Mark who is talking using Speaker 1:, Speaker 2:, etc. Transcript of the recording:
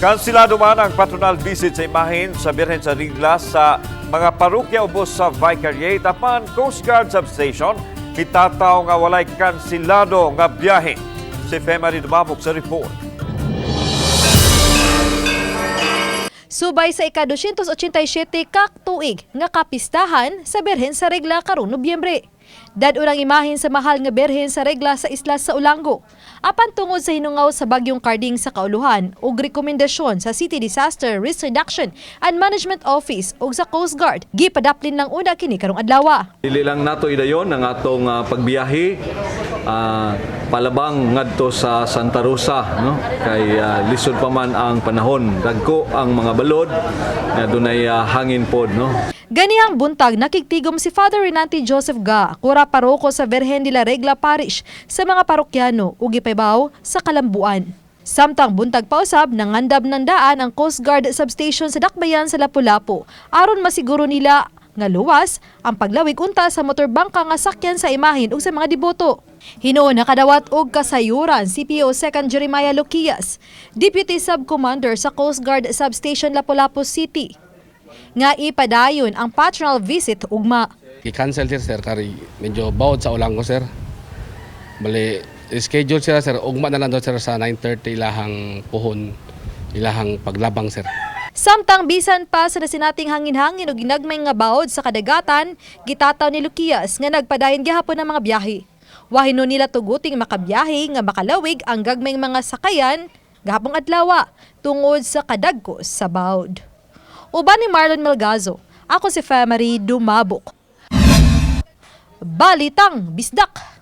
Speaker 1: Kansilado man ang patronal visit sa imahen sa Birhen sa Rigla sa mga parokya ubos sa Vicariate, apan Coast Guard Substation mitataw nga walay kansilado nga biyahe. Si Femary Dumabok sa report.
Speaker 2: Subay sa ika-287 kak tuig nga kapistahan sa Birhen sa Regla karong Nobyembre. Dad-on ang imahen sa mahal nga Birhen sa Regla sa isla sa Olango. Apan tungod sa hinungaw sa bagyong Karding sa kauluhan ug rekomendasyon sa City Disaster Risk Reduction and Management Office ug sa Coast Guard, gipadaplin lang una kini karong adlaw.
Speaker 3: Dili lang nato idayon ang atong pagbiyahe palabang ngadto sa Santa Rosa, no, kay lisod pa man ang panahon, dagko ang mga balod nga dunay hangin pod, no.
Speaker 2: Ganihang buntag, nakigtigom si Father Renante Joseph Ga, kura paroko sa Virgen de la Regla Parish, sa mga parokyano ug gipaybaw sa kalambuan. Samtang buntag pausab, nangandab ng daan ang Coast Guard Substation sa Dakbayan sa Lapu-Lapu aron masiguro nila nga luwas ang paglawig unta sa motorbangka nga sakyan sa imahin ug sa mga deboto. Hinuon nakadawat og kasayuran si PO 2nd Jeremiah Luquias, Deputy Sub-Commander sa Coast Guard Substation Lapu-Lapu City, nga ipadayon ang patronal visit ugma.
Speaker 4: I-cancel sir, sir, kay medyo bawod sa Olango, sir. Bali, schedule sila, sir, ugma na lang daw, sir, sa 9:30 ilahang puhon, ilahang paglabang, sir.
Speaker 2: Samtang bisan pa sa nasinating hangin-hangin o ginagmay nga baod sa kadagatan, gitataw ni Luquias nga nagpadayon gihapon ang mga biyahe. Wahinon nila tuguting makabiyahe nga makalawig ang gagmayng mga sakayan gahapong adlawa tungod sa kadagko sa baod. Uban ni Marlon Melgazo, ako si Femary Dumabok. Balitang Bisdak!